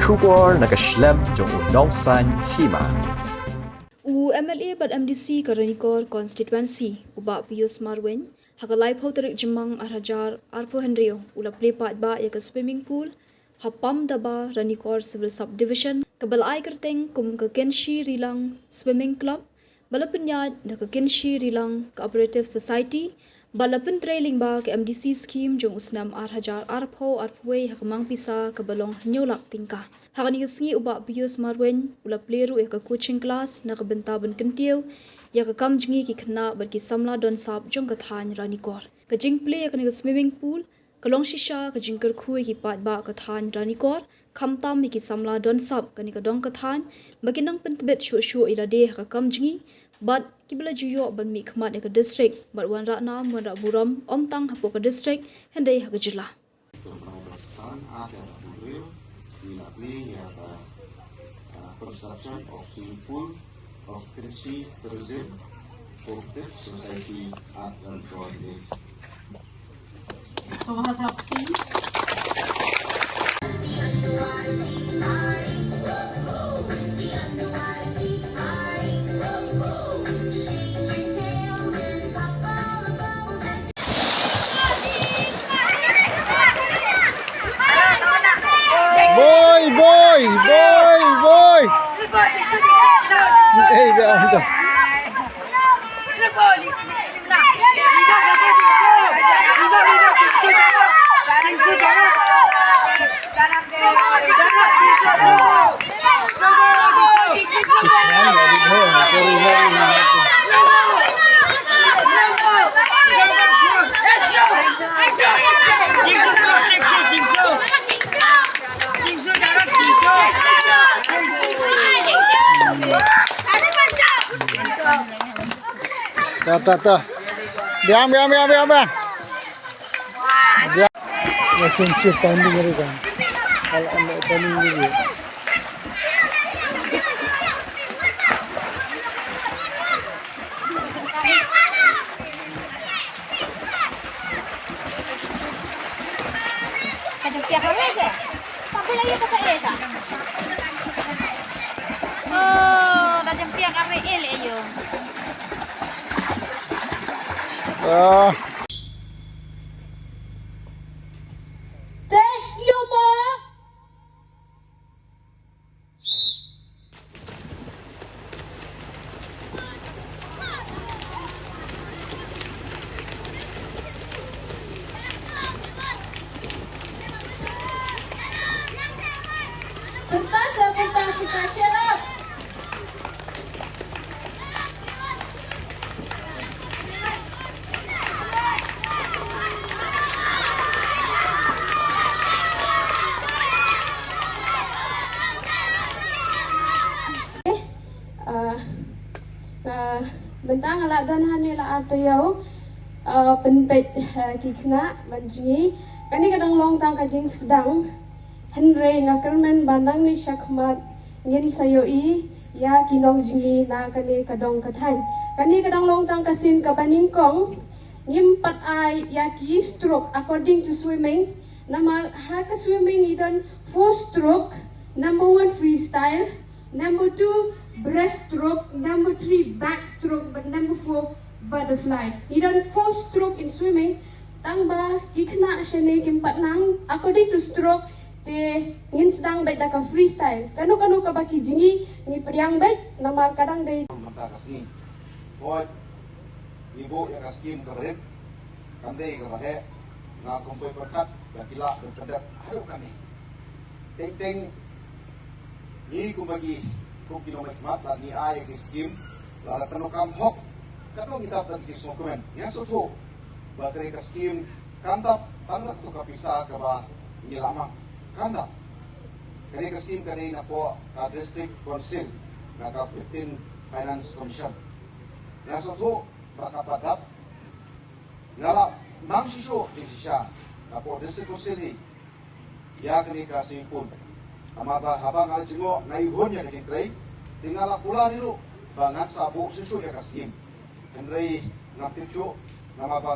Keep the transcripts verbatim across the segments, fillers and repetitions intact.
Khubor na ka shlem jong u nongsaiñ hima. U M L A bad M D C ka Ranikor Constituency, u Bah Pius Marwein, ha ka laiphew tarik Jymmang ar hajar arphew hynriew, u la plie paidbah ïa ka swimming pool ha Pamdaba, Ranikor Civil Subdivision, kaba la ai kyrteng kum ka Kynshi Rilang Swimming Club, ba la pynïaid da ka Kynshi Rilang Cooperative Society, ba la pyntrei lyngba ka M D C scheme jong u snem ar hajar arphew arphew wei ha ka mang pisa kaba long hynñiew lak tyngka. Ha kane ka sngi u Bah Pius Marwein u la plie ruh ïa ka coaching class na ka bynta ban kyntiew ïa ka kam jngi ki khynnah bad ki samla don sap jong ka thaiñ Ranikor. Ka jingplie ïa kane ka swimming pool ka long shisha ka jingkyrkhu ïa ki paidbah ka thaiñ Ranikor, khamtam ïa ki samla don sap kane ka dong ka thaiñ, ba kin nang pyntbit shuh shuh ïa lade ha ka kam jngi, bad kiba la ju ïoh ban mihkhmat ïa ka district, bad wanrah nam wanrah burom, ym tang hapoh ka district, hynrei ha ka jylla. Ngi la plie ïa ka, uh, construction of swimming pool of Kynshi Tourism Cooperative Society at Ranikor Village. Boy, boy, boy, boy. Hey, dah, dah. Ta, ta, ta. Biang, biang, biang, biang, biang. Biang. Ya, chin, chin, standing area kan. Kalau anda standing ni dia. Ka jempiang arwei je. Sampai lagi ke saya tak? Oh, dah jempiang arwei eh, le ayo. Ah. Teh, yo, ma. Pyntas, pyntas, pyntas, cheer up. Ah, ah, mynta nga la don hangne la ar taïew, ah, pynpeit, ah, ki khynnah ban jngi. Kane ka dang long tang ka jingsdang. Hynrei nga kyrmen ba nangne shakhmat ngin sa ïohi ïa ki nongjngi na kane ka dong ka thaiñ. Kane ka dang long tang ka sien kaba nyngkong, ngim pat ai ïa ki stroke according to swimming. Namar ha ka swimming ngi don four stroke, number one freestyle, number two breaststroke, number three backstroke, bad number four butterfly. Ngi don four stroke in swimming. Tang ba ki khynnah shane kim pat nang according to stroke, te ngin sdang beit da ka freestyle. Kano kano kaba ki jngi ngi pdiang beit namar ka dang dei. Mynta ka sngi, hooid, ngi buh ïa ka skim kaba rit, kam dei kaba heh. Nga kum poi pyrkhat ba ki lah ban pyndep haduh kane. Teng teng ngi kum ba ki, kum ki nongmihkhmat, lada ngi ai ïa ki skim, lada kano kam hok, katno ngi dap da ki jingsngewkmen. Nga sngewthuh ba kane ka skim kam dap tang da kato ka pisa kaba ngi la mang. Kam dap. Kane ka skim ka dei napoh ka District Council, na ka fifteen Finance Commission. Nga sngewthuh ba ka pat dap. Nga la mang shisha jingshisha napoh District Council hi ïa kane ka swimming pool. Namar ba haba nga la jngoh nga ihun ïa ka jingtrei, te nga la kular hi ruh ba ngan sa buh shisha ïa ka skim. Hynrei ngam tip shuh namar ba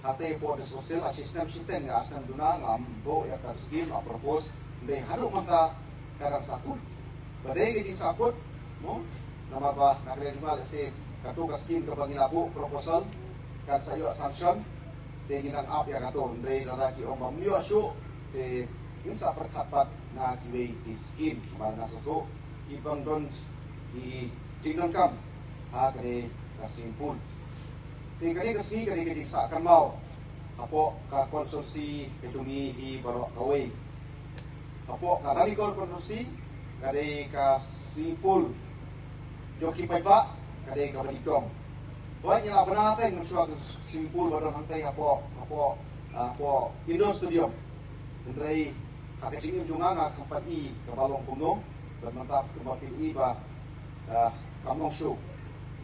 hatei hapoh District Council ha shi snem shiteng, ha snem duna ngam buh ïa ka skim, la propose. Hynrei haduh mynta Ka dang sahkut. Ba dei ka jingsahkut, mo? Namar ba nga kren ba lehse kato ka skim kaba ngi la buh proposal kan sa ïoh sanction. Te ngi dang ap ïa kato, hynrei lada ki ong ba ym ïoh shuh, te ngin sa pyrkhat pat na kiwei ki skim. Namar nga sngewthuh ki pang don ki jingdonkam ha kane ka swimming pool. Te kane ka sngi kane ka jingsah kynmaw hapoh ka constituency ka jong ngi hi baroh kawei. Hapoh ka Ranikor constituency ka dei ka swimming pool jong ki paidbah ka dei kaba nyngkong. Hooid, ngi la bna teng mynshuwa ka swimming pool ba don hangtei hapoh, hapoh, ah, hapoh indoor stadium. Hynrei ha ka jingim jong nga, nga khlem pat i kaba long kumno, bad mynta kumba phi i ba, ah, kam long shuh.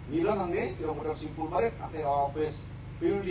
Ngi don hangne, te ong ba don swimming pool barit, hangtei ha office P W D.